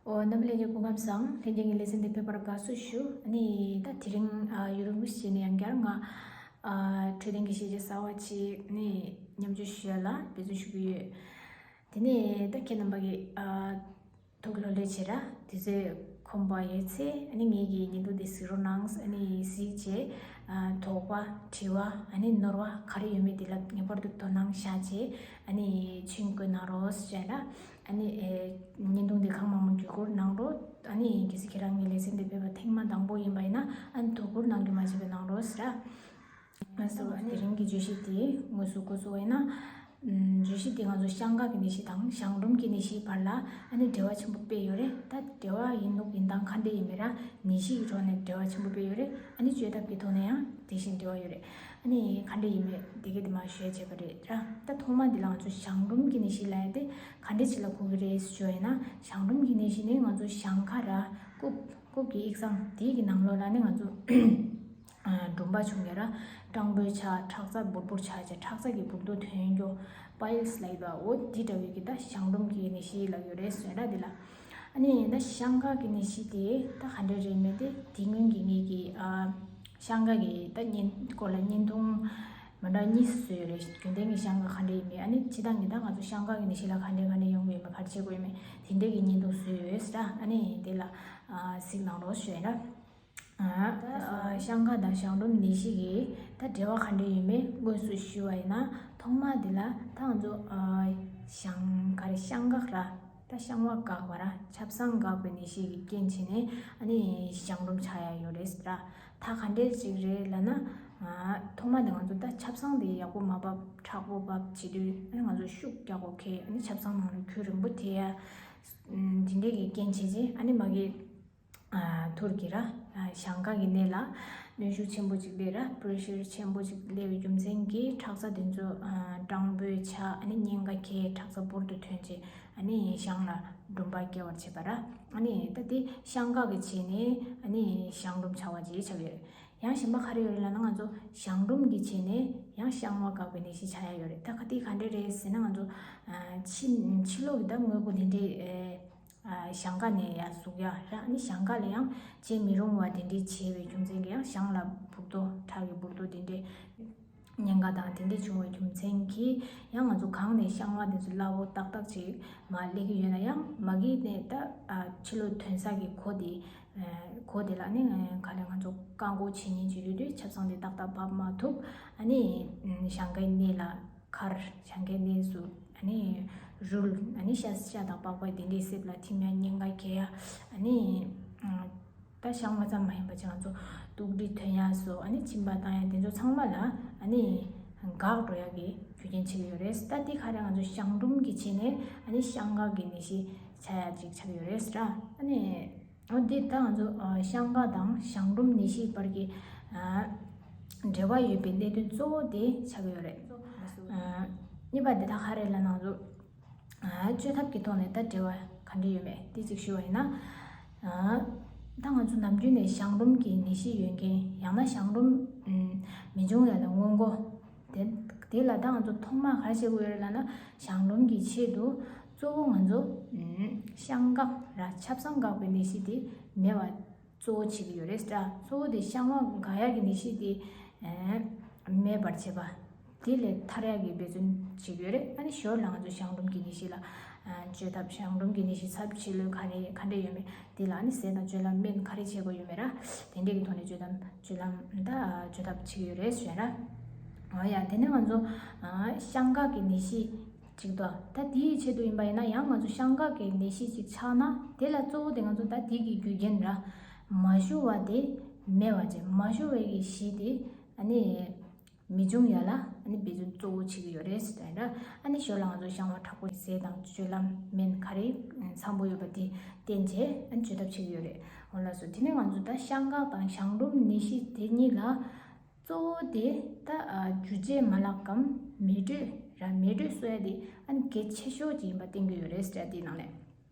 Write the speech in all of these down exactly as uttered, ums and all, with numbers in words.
ཨོ། རྣམ་པ་ལྷན་རྒྱས་སྐུ་ཁམས་བཟང་། ལྷན་རྒྱས་ཀྱི་ལེ་ཚན་འདི་ཕེབས་པར་དགའ་བསུ་ཞུ། ཨ་ནི་ད་དེ་རིང་ཨ་ཡུ་རོབ་ཀྱི་ཞེས་ནས་ཡང་བསྐྱར་ང་ཨ་འཕྲོད་བསྟེན་གྱི་ཤེས་བྱ་གསར་བ་ཅིག་ནི་མཉམ་སྤྱོད་ཞུ་ཡ་ལ་འབད་བརྩོན་ཞུ་གི་ཡོད། དེ་ནས་ད་ཁྱེད་རྣམ་པ་གི་ཨ་ཐུགས་ལོ་ལེགས་བྱེད་ར། དུས་ཚོད་ཁོམ་པ་ཡོད་ཚེ་ཨ་ནི་ངེད་ཀྱི་བརྙན་ཐུང་འདི་གཟིགས་རོགས་གནང་། ཨ་ནི་གཟིགས་བྱས་ཨ་དོགས་པ་དྲི་བ་ཨ་ནི་ནོར་བ་ག་རེ་ཡོད་མེད་འདི་ལ་ངེས་པར་དུ་དོ་སྣང་བཞག་བྱས་ཨ་ནི་མཆན་བཀོད་གནང་རོགས་ཞེས་ར། ཨ་ནི་ཨེ་བརྙན་ཐུང་འདི་གང་མང་མང་བརྒྱུད་སྐུར་གནང་རོགས། ཨ་ནི་གལ་སྲིད་ཁྱེད་རང་གི་ལེ་ཚན་འདི་ཕེབས་པ་ཐེངས་མ་དང་པོ་ཡིན་པ་ཡིན་ན་ཨ་ནི་དོ་ཁུར་གནང་རྒྱུ་མ་བརྗེད་པ་གནང་རོགས་ཟེར། ང་ཚོ་དེ་རིང་གི་བརྗོད་གཞི་དེ་དངོས་སུ་འགོ་ཚུགས་པ་ཡིན་ན། ཨམ། བརྗོད་གཞི་དེ་ང་ཚོ་བཤང་འགག་གི་ནད་གཞི་དང་གཞང་འབྲུམ་གྱི་ནད་གཞིའི་བར་ལ་ཨ་ནི་འབྲེལ་བ་ཆེན་པོ་དཔེ་ཡོད་རེད། ད་འབྲེལ་བ་ཡིན་ལུགས་ཡིན་སྟངས་ག་འདྲ་ཡིན་མིན་ར་ནད་གཞི་ཡི་ཐོག་ནས་འབྲེལ་བ་ཆེན་པོ་དཔེ་ཡོད་རེད། ཨ་ནི་བཅོས་ཐབས་ཀྱི་ཐོག་ནས་ཡང་དེ་བཞིན་འབྲེལ་བ་ཡོད་རེད། ཨ་ནི་ག་འདྲ་ཡིན་མིན་དེ་ག་དེ་མ་ཞུ་ཡ་བྱས་པ་རེད་ར། ད་ཐོག་མ་འདི་ལ་ང་ཚོ་གཞང་འབྲུམ་གྱི་ནད་གཞི་ལབ་ཡ་དེ་ག་འདྲ་ཅིག་ལ་གོ་གི་རེད་ཞུ་བ་ཡིན་ན། གཞང་འབྲུམ་གྱི་ནད་གཞི་ནི་ང་ཚོ་གཞང་ཁ་ར་རྐུབ་རྐུབ་ཀྱི་དབྱིབས་བཟང་དེའི་གི་ནང་ལོགས་ལ་ནི་ང་ཚོ་ཨ་འབྲུམ་པ་བྱུང་ཡ་ར་སྐྲང་པོའི་ཆ། ཁྲག་རྩ་འབུར་འབུར་ཆ་བྱས་ཁྲག་རྩ་གི་འབུར་དོ་ཐོན་རྒྱུ་པའིལ་སི་ལབ་ཡོད་པ། འོ་དེ་འདྲ་བའི་གི་ད་གཞང་འབྲུམ་གྱི་ནད་གཞི་ལབ་ཡོད་རེད་ཟེར་ར། འདི་ལ་ཨ་ནི་ད་བཤང་འགག་གི་ནད་གཞི་དེ་ད་ག་འདྲ་རེད་མེད་དེ་དེ་སྔོན་གྱི་ངེད་ཀྱི་ཨ་བཤང་འགག་གི་ད་བརྙན་སྐོར་ལ་བརྙན་ཐུང་མ་འདྲ་གཉིས་བཟོས་ཡོད་རེད། རྒྱུན་ལྡན་གྱི་བཤང་འགག་ག་འདྲ་ཡིན་མིན། ཨ་ནི་སྤྱིར་བཏང་གི་ད་ང་ཚོ་བཤང་འགག་གི་ནད་གཞི་ལ་ག་འདྲ་ག་འདྲ་ཡོང་གི་ཡོད་མེད་ག་རེ་བྱེད་དགོས་ཡོད་མེད་དེ་འདྲ་གི་བརྙན་ཐུང་བཟོས་ཡོད་ཟེར། ཨ་ནི་དེ་ལ་ཨ་གཟིགས་གནང་རོགས་ཞུ་ཡ་ཡིན་ར། ཨ་ད་ཨ་བཤང་འགག་དང་གཞང་འབྲུམ་ནད་གཞི་གི་ད་འབྲེལ་བ་ག་འདྲ་ཡོད་མེད་དངོས་སུ་ཞུ་བ་ཡིན་ན། ཐོག་མ་འདི་ལ་ད་ང་ཚོ་ཨ་བཤང་ག་རེ་བཤང་འགག་ར། ད་བཤང་བ་འགག་པ་ར་ཆབ་གསང་འགག་པའི་ནད་གཞི་གི་རྐྱེན་བྱས་ནས་ཨ་ནི་གཞང་འབྲུམ་ཆགས་ཡ་ཡོད་རེད་ཟེར་ར། ད་ག་འདྲས་ཅིག་རེད་ལབ་ན། ཨ་ཐོག་མ་དེ་ང་ཚོ་ད་ཆབ་གསང་དེ་ཡག་པོ་མ་བབས་མཁྲེགས་པོ་བབས་བྱེད་དུས་ཨ་ནི་ང་ཚོ་ཤུགས་རྒྱག་དགོས་ཁེལ། ཨ་ནི་ཆབ་གསང་ནང་ལ་ཁོལ་རིང་པོ་དེ་ཡ་ཨམ་དེ་འདྲས་ཀྱི་རྐྱེན་བྱས་རྗེས་ཨ་ནི་མ་གི་ཨ་ཐུར་གྱི་ར་ཨ་བཤང་འགག་གི་ནད་ལ་གནོན་ཤུགས་ཆེན་པོ་ཅིག་སླེབས་ར། པི་རེ་ཤར་ཆེན་པོ་ཅིག་སླེབས་པའི་རྒྱུ་མཚན་གྱིས་ཁྲག་རྩ་དེ་ཚོ་ཨ་སྐྲང་པོའི་ཆ་ཨ་ནི་གཉན་ཁ་འཁེལ་ཁྲག་རྩ་འབུར་དུ་ཐོན་རྗེས་ཨ་ནི་གཞང་ལ་འབྲུམ་པ་སྐྱེ་བར་བྱེད་པ་ར། ཨ་ནི་ད་དེ་བཤང་འགག་གི་བྱས་ནས་ཨ་ནི་གཞང་འབྲུམ་ཆགས་པ་ཅིག་ཆགས་ཡོད། ཡང་གཞན་པ་ག་རེ་ཡོད་རེད་ལབ་ན། ང་ཚོ་གཞང་འབྲུམ་གྱི་བྱས་ནས་ཡང་བཤང་བ་འགག་པའི་ནད་གཞི་ཆགས་ཡ་ཡོད་རེད། ད་ག་དེ་ག་འདྲ་རེད་ཟེར་ན། ང་ཚོ་ཨ་ཕྱི་ཕྱི་ལོགས་ཀྱི་ད་དངོས་པོ་དེ་འདྲའི་ཨ་ཨ་གཞང་ཁ་ནས་ཡར་ཟུག་ཡ་ར། ཨ་ནི་གཞང་ཁ་ལ་ཡང་བྱེད་མི་རུང་བ་དེ་འདྲའི་བྱས་པའི་རྒྱུ་མཚན་གྱིས་ཡང་གཞང་ལ་འབུར་རྡོ་ཁྲག་གི་འབུར་རྡོ་དེ་འདྲའི་གཉན་ཁ་དང་དེ་འདྲའི་བྱུང་བའི་རྒྱུ་མཚན་གྱིས་ཡང་ང་ཚོ་གང་ནས་བཤང་བ་དེ་ཚོ་སླ་པོ་ཏག་ཏག་ཅིག་མར་སླེབས་ཀྱི་ཡོད་ན་ཡང་མ་གི་ནས་ད་ཨ་ཕྱི་ལོགས་ཐོན་ས་གི་གོ་དེ་གོ་དེ་ལ་ནི་ག་ལེར་ང་ཚོ་བཀག་འགོག་བྱེད་ཉེན་ཅིག་ཡོད་དུས་ཆབ་གསང་དེ་ཏག་ཏག་འབབ་མ་ཐུབ། ཨ་ནི་གཞང་ཁའི་ནད་ལ་མཁར། གཞང་ཁའི་ནད་སུ་ཨ་ནི་རུལ། ཨ་ནི་ཤ་ཤ་དང་པགས་པ་དེ་འདྲའི་གསེབ་ལ་ཐིམ་ཡ། གཉན་ཁ་འཁེལ་ཡ། ཨ་ནི་ད་བཤང་བ་ཙམ་མ་ཡིན་པ་ཅིག་ང་ཚོ་སྟུག་སྒྲིལ་ཐོན་ཡ་སོགས་ཨ་ནི་མཆིན་པ་བཏང་ཡ་དེ་ཚོ་ཚང་མ་ལ་ཨ་ནི་འགག་འགྲོ་ཡ་གི་རྒྱུ་རྐྱེན་བྱེད་ཀྱི་ཡོད་རེད། ད་དེ་ག་རེ་ང་ཚོ་གཞང་འབྲུམ་གྱི་བྱས་ནས་ཨ་ནི་བཤང་འགག་གི་ནད་གཞི་ཆགས་ཡ་ཅིག་ཆགས་ཀྱི་ཡོད་རེད་ཟེར་ར། ཨ་ནི། འོ་འདི་ད་ང་ཚོ་ཨ་བཤང་འགག་དང་གཞང་འབྲུམ་ནད་གཞིའི་བར་གྱི་ཨ་འབྲེལ་བ་ཡོད་པའི་གནད་དོན་གཙོ་བོ་དེ་ཆགས་ཀྱི་ཡོད་རེད། ཨ་གཉིས་པ་འདི་ད་ག་རེ་ལབ་ན། ང་ཚོ་ཨ་བཅོས་ཐབས་ཀྱི་ཐོག་ནས་ད་འབྲེལ་བ་ག་འདྲ་ཡོད་མེད་དེ་ཅིག་ཞུ་བ་ཡིན་ན། ཨ་ད་ང་ཚོ་ནམ་རྒྱུན་ནས་གཞང་འབྲུམ་གྱི་ནད་གཞི་ཡོད་མཁན། ཡང་ན་གཞང་འབྲུམ་ཨ་མི་འབྱུང་ཡ་ལ་སྔོན་འགོག་དེ་དེ་ལ་ད་ང་ཚོ་ཐོག་མ་ག་རེ་བྱེད་དགོས་ཡོད་རེད་ལབ་ན། གཞང་འབྲུམ་གྱི་ཆེད་དུ་གཙོ་བོ་ང་ཚོ་ཨ་བཤང་འགག་ར་ཆབ་གསང་འགག་པའི་ནད་གཞི་དེ་མེད་པ་གཙོ་བོ་བྱེད་ཀྱི་ཡོད་རེད་ཟེར། གཙོ་བོ་དེ་བཤང་བ་འགག་ཡག་གི་ནད་གཞི་དེ་ཨ་མེད་པར་བྱེད་པ། དེ་ལས་ཐར་ཡག་གི་འབད་བརྩོན་བྱེད་ཀྱི་ཡོད་རེད། ཨ་ནི་ཞོར་ལ་ང་ཚོ་གཞང་འབྲུམ་གྱི་ནད་གཞི་ལ་ཨ་བཅོས་ཐབས། གཞང་འབྲུམ་གྱི་ནད་གཞི་ཚབས་ཆེ་ལོས་ག་རེ་ག་འདྲ་ཡོད་མེད་དེ་ལ་ཨ་ནི་ཟས་དང་སྤྱོད་ལམ་སྨན་ག་རེ་བྱེད་དགོས་ཡོད་མེད་ར། དེ་འདྲས་ཀྱི་ཐོག་ནས་བཅོས་ཐབས་སྤྱོད་ལམ་ད་བཅོས་ཐབས་བྱེད་ཀྱི་ཡོད་རེད་ཟེར་ར། འོ་ཡ། དེ་ནས་ང་ཚོ་ཨ་བཤང་འགག་གི་ནད་གཞི་ཅིག་ཏུ། ད་དེའི་ཆེད་དུ་ཡིན་པ་ཡིན་ན་ཡང་ང་ཚོ་བཤང་འགག་གི་ནད་གཞི་ཅིག་ཆགས་ན་དེ་ལ་གཙོ་བོ་དེ་ང་ཚོ་ད་དེ་གི་རྒྱུ་རྐྱེན་ར་མ་ཞུ་བ་དེ་མེད་པ་བྱས། མ་ཞུ་བའི་གི་གཞི་དེ་ཨ་ནི་མི་འབྱུང་ཡ་ལ་ཨ་ནི་འབད་བརྩོན་གཙོ་བོ་བྱེད་ཀྱི་ཡོད་རེད་ཟེར་ད་ར། ཨ་ནི་ཞོར་ལ་ང་ཚོ་བཤང་བ་དྲག་པོ་ཟས་དང་སྤྱོད་ལམ་སྨན་ག་རེ་འཚམ་པོ་ཡོད་པ་དེ་བསྟེན་བྱས་ཨ་ནི་བཅོས་ཐབས་བྱེད་ཀྱི་ཡོད་རེད། འོ་ལགས་སོ། དེ་ནས་ང་ཚོ་ད་བཤང་འགག་དང་གཞང་འབྲུམ་ནད་གཞི་དེ་གཉིས་ལ་གཙོ་བོ་དེ་ད་ཨ་འཇུ་བྱེད་མ་ལག་གམ་མེ་དྲོད་ར། མེ་དྲོད་གསོ་ཡ་དེ་ཨ་ནི་གལ་ཆེ་ཤོས་ཅིག་ཡིན་པ་བསྟན་གྱི་ཡོད་རེད་ཟེར། དེའི་ནང་ནས་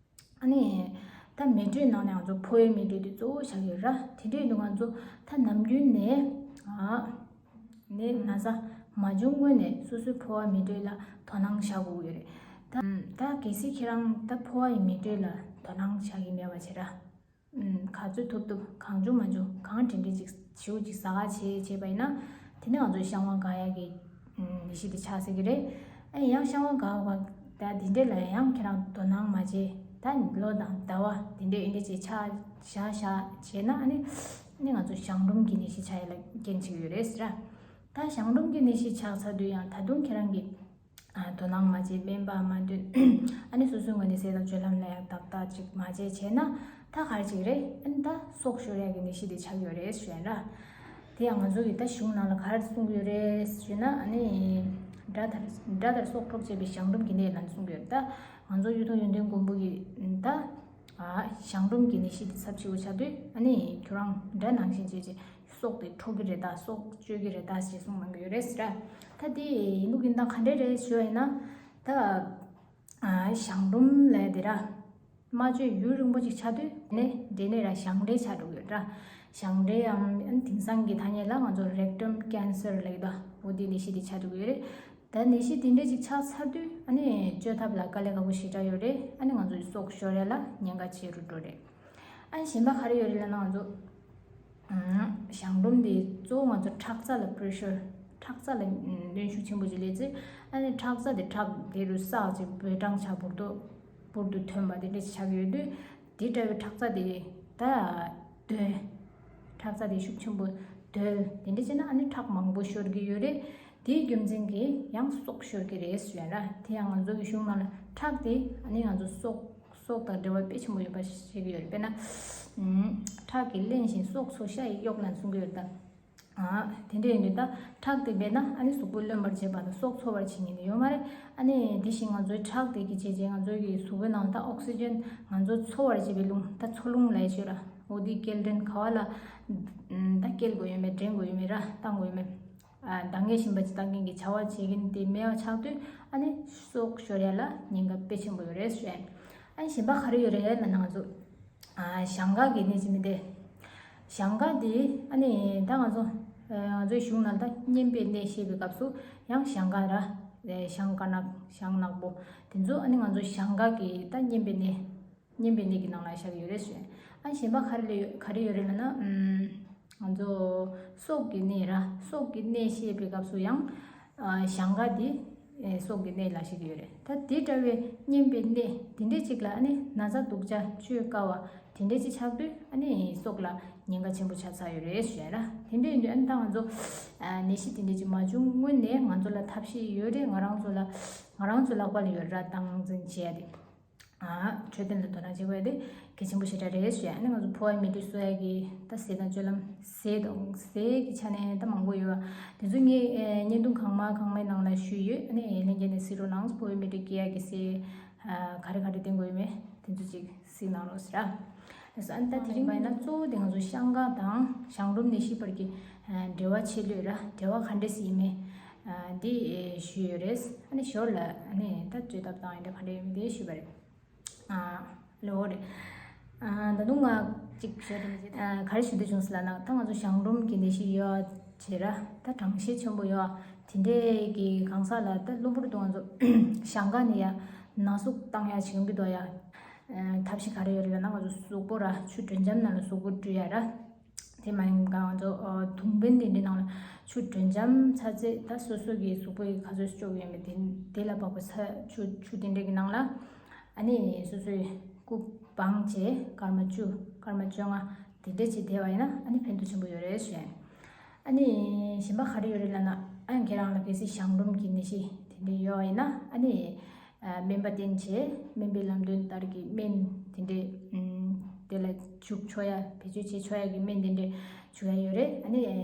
ཨ་ནི་ད་མེ་དྲོད་ནང་ནས་ང་ཚོ་ཕོ་བའི་མེ་དྲོད་དེ་གཙོ་བོ་ཆགས་ཀྱི་ཡོད་ར། དེ་འདྲ་ཡིན་དུས་ང་ཚོ་ད་ནམ་རྒྱུན་ནས་ཨ་ནད་ན་ཚ་མ་བྱུང་སྔོན་ནས་སོ་སོའི་ཕོ་བ་མེ་དྲོད་ལ་དོ་སྣང་བྱ་དགོས་ཀྱི་ཡོད་རེད། ད་ད་གལ་སྲིད་ཁྱེད་རང་ད་ཕོ་བ་ཡི་མེ་དྲོད་ལ་དོ་སྣང་བྱ་གི་མེད་པ་བྱས་ར། ཨུམ། ག་ཚོད་ཐུབ་ཐུབ་གང་བྱུང་མ་བྱུང་གང་དྲན་དྲན་ཅིག་བྱིའུ་ཅིག་ཟ་ག་བྱེད་བྱས་པ་ཡིན་ན། དེ་ནས་ང་ཚོ་ཤང་བ་འགག་ཡག་གི་ཨུམ། ནད་གཞི་དེ་ཆགས་སྲིད་ཀྱི་རེད། ཨ་ཡང་ཤང་བ་འགག་པ་ད་དེ་འདྲས་ལ་ཡང་ཁྱེད་རང་དོ་སྣང་མ་བྱེད། ད་ལོ་དང་ཟླ་བ་དེ་འདྲས་ཨེ་འདྲས་ཅིག་ཆགས་བཞག་བཞག་བྱས་ན། ཨ་ནི་ཨ་ནི་ང་ཚོ་གཞང་འབྲུམ་གྱི་ནད་གཞི་ཆགས་ཡག་ལ་རྐྱེན་བྱེད་ཀྱི་ཡོད་རེད་ཟེར་ར། ད་གཞང་འབྲུམ་གྱི་ནད་གཞི་ཆགས་ཚར་དུས་ཡང་ད་དུང་ཁྱེད་རང་གིས་ཨ། དོ་སྣང་མ་བྱེད། སྨན་པ་མ་འདོན། ཨ་ནི་སོ་སོའི་ངོས་ནས་ཟས་དང་སྤྱོད་ལམ་ལ་ཡང་དག་དག་ཅིག་མ་བྱས་བྱས་ན། ད་ག་རེ་ཅིག་རེད། ཨ་ནི་ད་སྲོག་ཤོར་ཡག་གི་ནད་གཞི་དེ་ཆགས་ཡོད་རེད་ཞུ་ཡ་ར། དེ་ཡང་ང་ཚོ་གི་ད་གཞུང་ནང་ལ་ག་རེ་གསུངས་ཡོད་རེད་ཞུས་ན། ཨ་ནི་དགྲ་དང་དགྲ་དང་སྲོག་འཕྲོག་བྱེད་པའི་གཞང་འབྲུམ་གྱི་ནད་ལ་གསུངས་ཡོད་རེད། ད་ང་ཚོ་གཡུ་ཐོག་ཡོན་ཏན་མགོན་པོ་གི་ད་ཨ། གཞང་འབྲུམ་གྱི་ནད་གཞི་དེ་ཚབས་ཆེ་བོ་ཆགས་དུས། ཨ་ནི་ཁྱོད་རང་དགྲ་ནང་བཞིན་བྱས་བྱས། སྲོག་དེ་འཕྲོག་གི་རེད་ད། སྲོག་གཅོད་ཀྱི་རེད་ད་ཞེས་གསུངས་གནང་གི་ཡོད་རེད་ཟེར། ད་དེ་ཡིན་ལུགས་ཡིན་སྟངས་ག་འདྲས་རེད་ཞུ་བ་ཡིན་ན། ད་ཨ། གཞང་འབྲུམ་ལབ་དེ་ར། སྨྲ་བརྗོད་ཡུན་རིང་པོ་ཅིག་ཆགས་དུས་ནས་འབྲས་ནད་ར་གཞང་འབྲས་ཆགས་འགྲོ་གི་ཡོད་ར། གཞང་འབྲས་ཡང་དེང་སང་གི་ཐ་སྙད་ལ་ང་ཚོ་རེག་ཊམ་ཀེན་སར་ལབ་ཀྱི་འདུག་འོ་དེ་ནད་གཞི་དེ་ཆགས་འགྲོ་གི་ཡོད་རེད། ད་ནད་གཞི་དེ་འདྲས་ཅིག་ཆགས་ཚར་དུས། ཨ་ནི་བཅོས་ཐབས་ལ་དཀའ་ལས་ཁག་པོ་ཞེ་དྲག་ཡོད་རེད། ཨ་ནི་ང་ཚོའི་སྲོག་ཤོར་ཡ་ལ་ཉེན་ཁ་ཆེ་རུ་འགྲོ་རེད། ཨ་ནི་གཞན་པ་ག་རེ་ཡོད་རེད་ལབ་ན། ང་ཚོ་ཨ། གཞང་འབྲུམ་དེ་གཙོ་བོ་ང་ཚོ་ཁྲག་རྩ་ལ་པི་རེ་ཤར། ཁྲག་རྩ་ལ་ཨ། གནོན་ཤུགས་ཆེན་པོ་ཅིག་སླེབས་ཚེ། ཨ་ནི་ཁྲག་རྩ་དེ་ཁྲག་དེ་རུ་སྲ་ཅིག་འབོལ་གྲང་ཆགས། འབུར་དུ་འབུར་དུ་ཐོན་པ་དེ་འདྲས་ཆགས་ཡོད་དུས། དེ་འདྲ་བའི་ཁྲག་རྩ་དེ་ད་རྡོལ། ཁྲག་རྩ་དེ་ཤུགས་ཆེན་པོ་རྡོལ། དེ་འདྲ་བྱས་ན་ཨ་ནི་ཁྲག་མང་པོ་ཤོར་གྱི་ཡོད་རེད། དེའི་རྒྱུ་མཚན་གྱིས་ཡང་སྲོག་ཤོར་གྱི་རེད་ཟེར་ཡ་ར། དེ་ཡང་ང་ཚོ་གི་གཞུང་ནང་ལ་ཁྲག་དེ་ཨ་ནི་ང་ཚོ་སྲོག་སྲོག་དང་འབྲེལ་བ་དཔེ་ཆེན་པོ་ཡོད་པ་བཤད་ཀྱི་ཡོད་རེད། དཔེར་ན། ཨུམ། ཁྲག་གིས་བརླན་ཞིང་སྲོག་འཚོ་ཤ་ཡིས་གཡོགས་ལབ་གསུང་གི་ཡོད་རེད་ད། ཨ། དེ་འདྲ་ཡིན་དུས་ད་ཁྲག་དེ་མེད་ན་ཨ་ནི་གཟུགས་པོ་རློན་པར་བྱེད་པ་དང་སྲོག་འཚོ་བར་བྱེད་མཁན་དེ་ཡོད་མ་རེད། ཨ་ནི་དེ་བཞིན་ང་ཚོའི་ཁྲག་དེ་གི་བྱས་རྗེས་ང་ཚོའི་གི་གཟུགས་པོའི་ནང་ད་ཨོག་སི་ཇན་ང་ཚོ་འཚོ་བར་བྱེད་པའི་རླུང་། ད་འཚོ་རླུང་ལབ་ཡ་ཅིག་ཡོད་ར། འོ་དེ་སྐྱེལ་འདྲེན་ག་བ་ལ་ཨུམ། ད་སྐྱེལ་དགོས་ཡོད་མེད། འདྲེན་དགོས་ཡོད་མེད་ར། བཏང་དགོས་ཡོད་མེད། ཨ། འདང་ངེས་བཞིན་པ་ཅིག་བཏང་མཁན་གྱི་བྱ་བ་བྱེད་མཁན་དེ་མེད་པ་ཆགས་དུས། ཨ་ནི་སྲོག་ཤོར་ཡ་ལ་ཉེན་ཁ་དཔེ་ཆེན་པོ་ཡོད་རེད་ཟེར། ཨ་ནི་གཞན་པ་ག་རེ་ཡོད་རེད་ལབ་ན། ང་ཚོ་ཨ། གཞང་འགག་གི་ནད་ཅིག་མི་འདུག་གཞང་འགག་དེ་ཨ་ནི་ད་ང་ཚོ་ཨ། ང་ཚོའི་གཞུང་ནང་ད་སྨྱོན་པའི་ནད་བཤད་པའི་སྐབས་སུ་ཡང་གཞང་འགག་ར། གཞང་དཀར་ནག་གཞང་ནག་པོ་དེ་ཚོ། ཨ་ནི་ང་ཚོ་གཞང་འགག་གི་ད་སྨྱོན་པའི་ནད། སྨྱོན་པའི་ནད་ཀྱི་ནང་ལ་བཞག་གི་ཡོད་རེད་ཟེར། ཨ། གཞན་པ་ག་རེ་ལ་ཡོད། ག་རེ་ཡོད་རེད་ལབ་ན། ཨུམ། ང་ཚོ་སྲོག་གི་ནད་ར། སྲོག་གི་ནད་བཤད་པའི་སྐབས་སུ་ཡང་ཨ། གཞང་འགག་འདི་ཨེ། སྲོག་གི་ནད་ལ་བཤད་ཀྱི་ཡོད་རེད། ད་དེ་འདྲ་བའི་སྨྱོན་པའི་ནད་དེ་འདྲས་ཅིག་ལ་ཨ་ནི་ན་ཚ་སྡུག་ཅག་བཅོས་དཀའ་བ་དེ་འདྲས་ཅིག་ཆགས་དུས། ཨ་ནི་སྲོག་ལ་ཉེན་ཁ་ཆེན་པོ་ཆགས་ཚར་ཡོད་རེད་ཟེར་ར། དེ་འདྲ་ཡིན་དུས་ཨ་ནི་ད་ང་ཚོ་ཨ། ནད་གཞི་དེ་འདྲས་ཅིག་མ་བྱུང་སྔོན་ནས་ང་ཚོ་ལ་ཐབས་ཤེས་ཡོད་རེད། ང་རང་ཚོ་ལ་ང་རང་ཚོ་ལག་པ་ལ་ཡོད་ར། སྟངས་འཛིན་བྱེད་ཡ་དེ། ཨ། འཕྲོད་བསྟེན་ལ་དོ་སྣང་བྱེད་དགོས་ཡ་དེ་གལ་ཆེན་པོ་ཞེ་དྲག་རེད་ཞུ་ཡ། ཨ་ནི་ང་ཚོ་ཕོ་བའི་མེ་དྲོད་གསོ་ཡ་གི་ད་ཟས་དང་སྤྱོད་ལམ། ཟས་དང་ཟས་ཀྱི་ཆ་ནས་ད་མང་པོ་ཡོད་པ་དེ་ཚོ་ངས་ཨེ། བརྙན་ཐུང་གོང་མ་གོང་མའི་ནང་ལ་ཞུས་ཡོད། ཨ་ནི་ལྷན་རྒྱས་ནས་གཟིགས་རོགས་གནང་། ཕོ་བའི་མེ་དྲོད་སྐྱེ་ཡ་གི་ཟས་ཨ། ག་རེ་ག་རེ་བསྟེན་དགོས་ཡོད་མེད་དེ་ཚོ་ཅིག་གཟིགས་གནང་རོགས་ཟེར་ར། ཨ་ནི་ད་དེ་རིང་མ་ཡིན་ན་གཙོ་བོ་དེ་ང་ཚོ་གཞང་འགག་དང་གཞང་འབྲུམ་ནད་གཞི་བར་གྱི་ཨ། འབྲེལ་བ་ཆེ་ལོས་ར། འབྲེལ་བ་ག་འདྲས་སེ་ཡིན་མེད་ཨ། འདི་ཨེ། ཞུས་ཡོད་རེད། ཨ་ནི་ཞོར་ལ་ཨ་ནི་ད་བཅོས་ཐབས་དང་ཨེ་འདྲ་ག་འདྲས་ཡོད་མེད་དེ་ཞུས་པ་རེད། ཨ། ལོ་རེད། ཨ། ད་དུང་ང་གཅིག་བཤད་རྒྱུ་མི་བྱེད། ཨ། ག་རེ་ཞུ་འདོད་བྱུང་ཟེར་ལབ་ན། ད་ང་ཚོ་གཞང་འབྲུམ་གྱི་ནད་གཞི་ཡོད་བྱས་ར། ད་གྲང་ཤས་ཆེན་པོ་ཡོད། དེ་འདྲས་ཀྱི་གང་ཟག་ལ་ད་གློ་བུར་དུ་ང་ཚོ་གཞང་འགག་ནས་ཡ་ན་ཟུག་བཏང་ཡ་བྱེད་ཀྱི་འདུག་ཡ། ཨ། ཐབས་ཤེས་ག་རེ་ཡོད་རེད་ལབ་ན། ང་ཚོ་གཟུགས་པོ་ར་ཆུ་དྲོད་འཇམ་ནང་ལ་གཟུགས་པོ་བཀྲུ་ཡ་ར། དེ་མ་ཡིན་པ་ང་ཚོ་ཨ། དུང་བན་དེ་འདྲའི་ནང་ལ་ཆུ་དྲོད་འཇམ་ཚ་ཚད་ད་སོ་སོ་གི་གཟུགས་པོ་ཡི་ག་ཚོད་ལྕོགས་ཡོད་མེད་དེ་དེ་ལ་དཔག་པའི་ཚ་ཆུ་ཆུ་དེ་འདྲའི་གི་ནང་ལ་ཨ་ནི་སོ་སོའི་སྐུ་སྦངས་བྱས་སྐར་མ་བཅུ་སྐར་མ་བཅོ་ལྔ་དེ་འདྲ་བྱས་བསྡད་པ་ཡིན་ན་ཨ་ནི་ཕན་ཐོགས་ཆེན་པོ་ཡོད་རེད་ཞུ་ཡ། ཨ་ནི་གཞན་པ་ག་རེ་ཡོད་རེད་ལབ་ན། ཨ་ནི་ཁྱེད་རང་ལ་གལ་སྲིད་གཞང་འབྲུམ་གྱི་ནད་གཞི་དེ་འདྲ་ཡོད་པ་ཡིན་ན། ཨ་ནི་ཨ། སྨན་པ་བསྟེན་བྱས་སྨན་པའི་ལམ་སྟོན་ལྟར་གྱི་སྨན་དེ་འདྲས་ཨུམ། དེ་ལ་བྱུག་ཆོག་ཡ། བེད་སྤྱོད་བྱེད་ཆོག་ཡ་གི་སྨན་དེ་འདྲས་བྱུག་ཡ་ཡོད་རེད། ཨ་ནི་ཨ།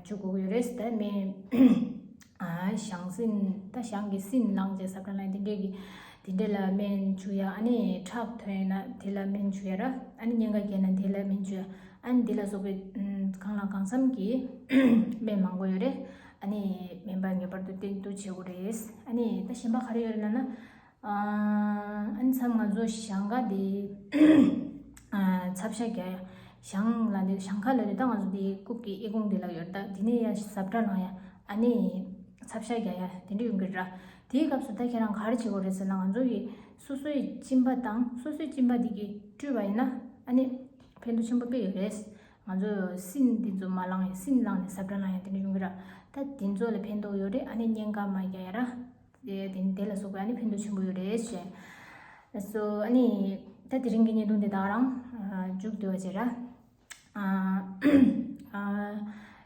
བྱུག་དགོས་ཀྱི་ཡོད་རེད། ད་སྨན་ཨ། གཞང་སྲིན། ད་གཞང་གི་སྲིན་བླངས་བྱས་ཟབ་ཁྲ་ལ་དེ་འདྲས་ཀྱི་དེ་འདྲས་ལ་སྨན་བྱུག་ཡ། ཨ་ནི་ཁྲག་ཐོན་ན་དེ་ལ་སྨན་བྱུག་ཡ་ར། ཨ་ནི་གཉན་ཁ་རྒྱས་ན་དེ་ལ་སྨན་བྱུག་ཡ། ཨ་ནི་འདི་ལ་སོགས་པའི་ཨུམ། གང་ལ་གང་འཚམ་གྱི་སྨན་མང་པོ་ཡོད་རེད། ཨ་ནི་སྨན་པ་ངེས་པར་དུ་བསྟེན་གཏུག་བྱེད་དགོས་རེད། ཨ་ནི་ད་གཞན་པ་ག་རེ་ཡོད་རེད་ལབ་ན། ཨ་ནི་མཚམས་ང་ཚོ་གཞང་འགག་དེ་ཨ། ཚབ་ཤ་རྒྱག་ཡ། གཞང་ལ་དེ་གཞང་ཁ་ལ་དེ་ད་ང་ཚོ་དེ་རྐུབ་ཀྱི་ཨི་ཁུང་དེ་ལ་ཡོད་རེད། ད་དེ་ནས་ཡ་ཟབ་ཁྲ་ལངས་ཡ། ཨ་ནི་ཚབ་ཤ་རྒྱག་ཡ་དེ་འདྲ་ཡོང་གི་རེད། དེའི་སྐབས་སུ་ད་ཁྱེད་རང་ག་རེ་བྱེད་དགོས་རེད་ཟེར་ན། ང་ཚོ་གི་སོ་སོའི་གཅིན་པ་དང་སོ་སོའི་གཅིན་པ་འདི་གིས་བཀྲུས་པ་ཡིན་ན་ཨ་ནི་ཕན་ཐོགས་ཆེན་པོ་དཔེ་ཡོད་རེད། ང་ཚོ་སྲིན་འདི་ཚོ་མ་ལངས་ཡ། སྲིན་ལངས་ནས་ཟ་འཕྲུག་ལངས་ཡ་དེ་འདྲ་ཡོང་གི་ར། ད་དེ་ཚོ་ལ་ཕན་ཐོགས་ཡོད་རེད། ཨ་ནི་གཉན་ཁ་མ་རྒྱག་ཡ་ར། དེ་དེ་དེ་ལ་སོགས་པའི་ཨ་ནི་ཕན་ཐོགས་ཆེན་པོ་ཡོད་རེད་ཞེས། སོ་ཨ་ནི་ད་དེ་རིང་གི་བརྙན་ཐུང་དེ་དག་རང་མཇུག་བསྡུ་བ་བྱེད་ར། ཨ་ཨ་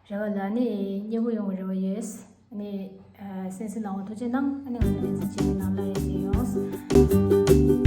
རེ་བ་ལ་ཨ་ནི་མཉེས་པོ་ཡོང་བའི་རེ་བ་ཡོད། ཨ་ནི་ཨ་གསན་གཟིགས་གནང་བར་ཐུགས་རྗེ་གནང་། ཨ་ནི་ང་ཚོ་ལེ་ཚན་གཅིག་གི་ནང་ལ་ཡར་རྒྱས་ཡོང་།